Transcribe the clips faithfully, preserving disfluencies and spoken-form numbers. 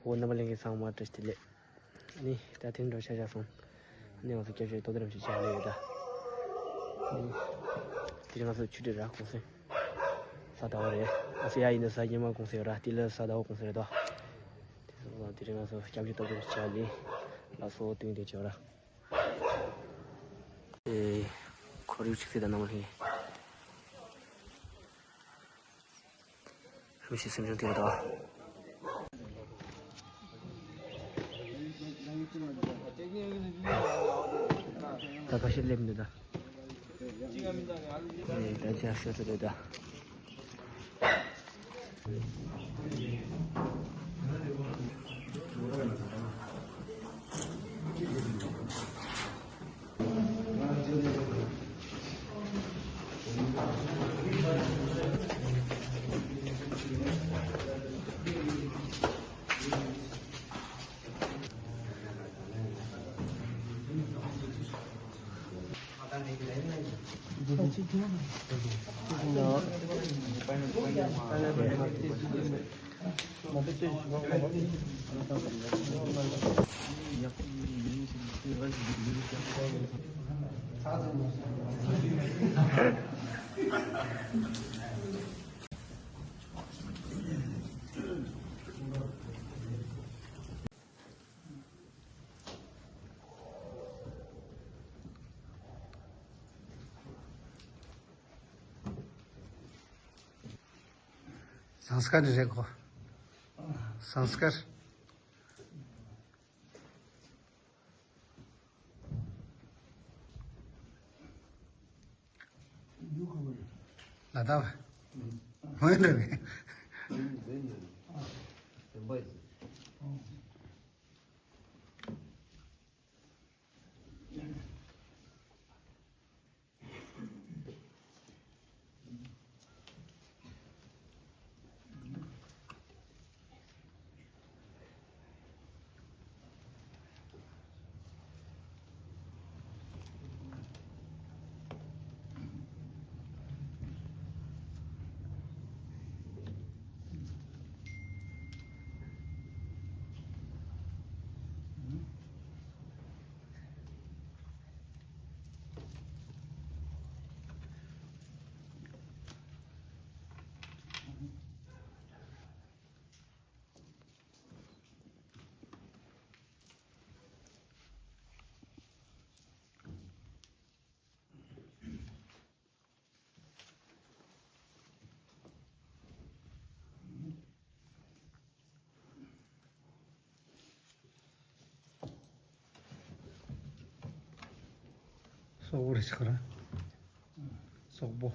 འོ་རྣམ་པ་ལྷན་རྒྱས་ཚང་མ་བཀྲ་ཤིས་བདེ་ལེགས། ཨ་ནི་ད་དེ་རིང་འགྲོ་ཆ་ཆ་སོང་། ཨ་ནི་ང་ཚོ་སྐྱབས་བཅོལ་ཏོག་ཏོག་རིམ་ཞིག་བྱས་ནས་ཡོད་ད། ཨ་ནི་དེ་རིང་ང་ཚོ་ཆུ་ཁྲི་ར་གུང་སེང་གཟའ་ཟླ་བ་རེད། ཨ་སེ་ཡ་ཡིན་ན་གཟའ་ཉི་མ་གུང་སེང་ར་དེ་ལ་གཟའ་ཟླ་བ་གུང་སེང་རེད་ད། དེ་སོང་ཙང་དེ་རིང་ང་ཚོ་སྐྱབས་བཅོལ་ཏོག་ཏོག་རིམ་བྱས་ནས་ལགས་སོ་སྟོན་དེ་བྱས་ར། ཨེ། ཁོར་ཡུག་ཅིག་གཟིགས་དང་རྣམ་པ་ལྷན་རྒྱས། ལྷུན་ཞིག་སེམས་ཆུང་དེ་རེད་དོ། ད་ཁ་ཤས་སླེབས་འདུག་ད། ཨེ་ད་ཅི་ཤོད་ཚོད་རེད་ད། སཾ་སྐཱར་རེད་གོ། སཾ་སྐཱར། ལ་དྭགས། ཧོན་རེད་པས། སོག་པོ་རེད་ཆགས་ར། སོག་པོ།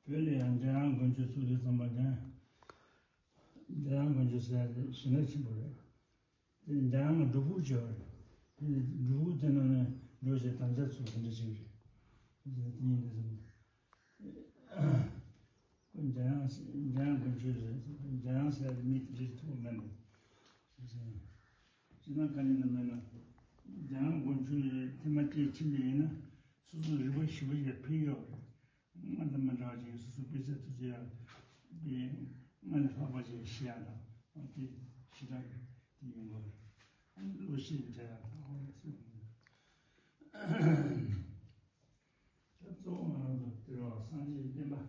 བོད་ལ་ཡང་འཇམ་དབྱངས་དཀོན་མཆོག་གཙུག་ལག་ཚང་པ་ཀྱང་། འཇམ་དབྱངས་དཀོན་མཆོག་ཟེར་ཡ་དེ་ཞེ་དྲག་ཆེན་པོ་རེད། དེ་འཇམ་དབྱངས་སྒྲུབ་ཕུག་ཅེས་པ་རེད། དེ་སྒྲུབ་ཕུག་དེ་ནང་ནས་འགྲོ་བྱེད་དམ་བཅའ་ཚུལ་དེ་འདྲ་ཅིག་རེད། དེ་ཡིན་དུས་ཙམ་པ། འཇམ་དབྱངས་འཇམ་དབྱངས་དཀོན་མཆོག་རེད། འཇམ་དབྱངས་ཟེར་ཡ་དེ་མི་དེ་འདྲའི་ཐུག་མེད་འགྲོ། ཅི་ན་ག་ནས་ན་མེད་ན། འཇམ་དབྱངས་དཀོན་མཆོག་ཡི་ཐེངས་མ་སྐྱེས་ཕྱིན་པ་ཡིན་ན། སོ་སོ་རིག་པ་ཞིབ་པོ་ཞིག་ཕུལ་ཡོད་རེད། སྔར་དང་མ་འདྲ་བ་ཅིག་སོ་སོ་དཔེ་ཆ་ཐུགས་རྗེ་ཡག་པའི་སྔར་ལས་ལྷག་པ་ཅིག་ཤེས་ཡག་དང་དེ་ཞེ་དྲག་གི་དེ་ཡོང་གི་རེད། བློ་ཤེས་འདྲ་ཡག་དང་ཧོ་ལ་སོགས་ཡོང་གི་རེད། ད་གཙོ་བོ་ང་རང་ཚོ་དེ་རུ་སངས་རྒྱས་ཀྱི་བསྟན་པ།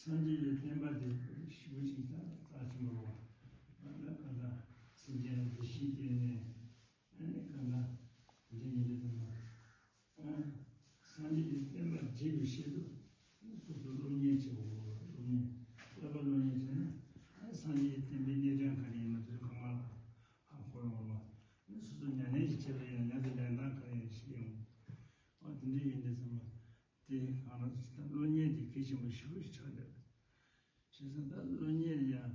སངས་རྒྱས་ཀྱི་བསྟན་པ་དེ་ཞེ་པོ་ཅིག་ད་རྩ་ཆེན་པོ་རེད་བ། ད་གང་ལྟར་སེམས་ཅན་ལ་བདེ་སྐྱིད་སྟེར་ནས། ཨ་ནི་གང་ལྟར་འདི་ཡིན་དུས་ཙམ་པ། སངས་རྒྱས་ཀྱི་བསྟན་པ་རྒྱས་པའི་ཆེད་དུ་སོ་སོ་སློབ་གཉེར་བྱེད་དགོས། སློབ་གཉེར། བསླབ་པ་སློབ་གཉེར་བྱས་ན། ཨ་ནི་སངས་རྒྱས་ཀྱི་བསྟན་པའི་གནས་བརྟན་ག་རེ་ཡིན་མིན་དེ་ཚོ་གང་མང་ལ་ཧ་གོ་ཡོང་བ། ཨ་ནི་སོ་སོ་ཉམས་ལེན་ཞིག་བྱས་པ་ཡིན་ན་ཉམས་སུ་ལེན་སྟངས་ག་རེ་ཡིན་ཤེས་ཡོང་། ཨ་དེ་འདྲ་ཡིན་དུས་ཙམ་པ། དེ་གང་ལ་ད་སློབ་གཉེར་དེ་གལ་ཆེན་པོ་ཞེ་པོ་ཞིག་ཆགས་བསྡད། བྱས་ཙང་ད་སློབ་གཉེར་ཡང་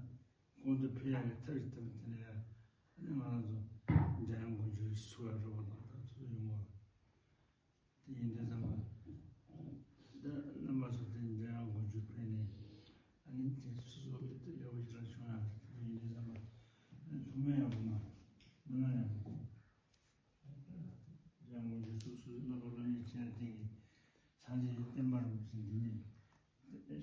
གོང་དུ་འཕེལ་ཡག་གི་ཐབས་ཤེས་ཐུབ་པ་དེ་ལ་ཡང་ཨ་ནི་ང་རང་ཚོ་འཇམ་དབྱངས་དཀོན་མཆོག་གི་ཚུལ་ལ་རོལ་བ་དང་ད་ཐུགས་ཡོང་བ། དེ་ཡིན་དུས་ཙམ་པ། ད་རྣམ་པ་ཚོ་དེ་འཇམ་དབྱངས་དཀོན་མཆོག་ཕེབས་ནས་ཨ་ནི་དེ་སོ་སོ་གི་དེ་ཡག་པོ་ཞིག་རང་བྱུང་ཡག་དེ་ཡིན་དུས་ཙམ་པ། ཨ་ནི་ཐུགས་སྨོན་ཡག་པོ་གནང་། སྨོན་ལམ་ཡག་པོ། འཇམ་དབྱངས་དཀོན་མཆོག་གཙུག་སུ་བསླབ་པ་སློབ་གཉེར་བྱས་ཏེ། སངས་རྒྱས་ཀྱི་བསྟན་པ་རིན་པོ་ཆེ་འདི་ཉིད།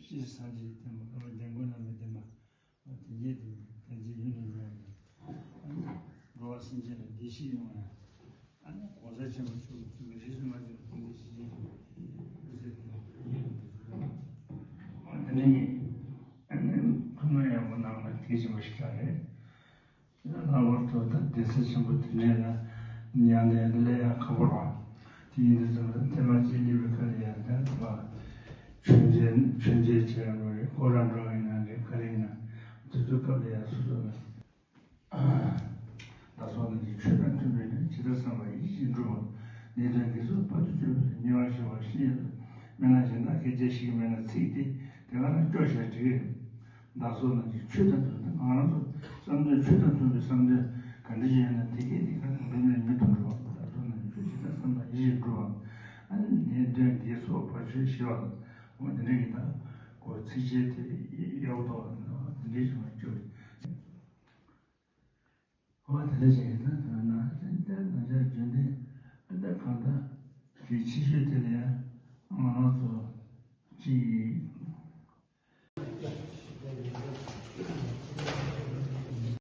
སྤྱིར་སངས་རྒྱས་ཀྱི་བསྟན་པ་བསླབ་པ་འཇམ་མགོན་བླ་མའི་བསྟན་པ། དེ་ཉིད་དེ་དེ་ཚེ་ཡུན་རིང་འགྲོ་བ་དང་། འགྲོ་བ་སེམས་ཅན་ལ་བདེ་སྐྱིད་ཡོང་བ། ཨ་ནི་གོང་ས་ཆེན་པོ་མཆོག་གི་གཙུག་གི་རིས་སུ་མ་ཆད་པའི་དེ་འདྲའི་ཞིག་ཡིན་ཟེར་ཏེ། དེ་ནས་ཨ་ནི་ཐུགས་སྨོན་ཡག་པོ་གནང་ན་གལ་ཆེན་པོ་ཞིག་རེད། ལྷག་པར་དུ་ད་གདན་ས་ཆེན་པོ་དེ་འདྲའི་ནང་མྱང་འདས་སླེབས་ཡག་ཁག་པོ་རེད་བ། དེ་ཡིན་དུས་ཙམ་ལ་ཐེངས་མ་གཅིག་སླེབས་པའི་སྐབས་ལ་ཡང་ད་ལྟ་བ་མཆོད་མཇལ་མཆོད་མཇལ་བྱས་ཡོང་རེད། སྐོར་ར་འགྲོ་ཡིན་ན་རེད། ག་རེ་ཡིན་ན་དེ་ཚོའི་སྐབས་ལ་ཡང་སོ་སོ་ལ་བདག་སོགས་རྣམས་ཀྱི་ཆོས་དང་མཐུན་པའི་ནི་ཇི་ལྟར་བསམ་པ་ཡིད་བཞིན་འགྲུབ་པ། ནད་གདོན་འདི་ཚོ་བར་དུ་གཅོད་པའི་ཉེ་བར་ཞི་བ་ཤེས་སྨན་ལ་གཞན་དག་གི་རྒྱས་ཤིག་མེད་ན་ཚིག་དེ་དེ་ག་ན་སྐྱོར་བྱས་འགྲིག་གི་རེད། བདག་སོགས་རྣམས་ཀྱི་ཆོས་དང་མཐུན་པའི་ང་རང་ཚོ་བསམ་དོན་ཆོས་དང་མཐུན་པའི་བསམ་དོན་ག་འདྲ་ཞིག་ཡོད་ན་དེ་སྐད་དེ་ག་ནས་འགྲུབ་ནས་མི་ཐུབ་འགྲོ་བ། བདག་སོགས་རྣམས་ཀྱི་ཆོས་ཇི་ལྟར་བསམ་པ་ཡིད་བཞིན་འགྲུབ་པ། ཨ་ནི་ནད་གདོན་འདི་སོགས་བར་ཆད་ཞི་བ་དང་འོ་དེ་འདྲ་ཡིན་ད་གོ་ཚིགས་བཅད་དེ་ཡག་པོ་འདུག་དེ་འདྲ་ཞིག་མ་བཅུག་རེད། འོ་དེ་འདྲ་ཞིག་ཡིན་ད་དོན་ན་ཏན་ཏན་ང་ཚོའི་རྒྱུན་ལྡན་ཨ་ད་གང་ལྟར་གལ་ཆེ་ཤོས་དེ་ལ་ཡང་ང་རང་ཚོ་གཅིག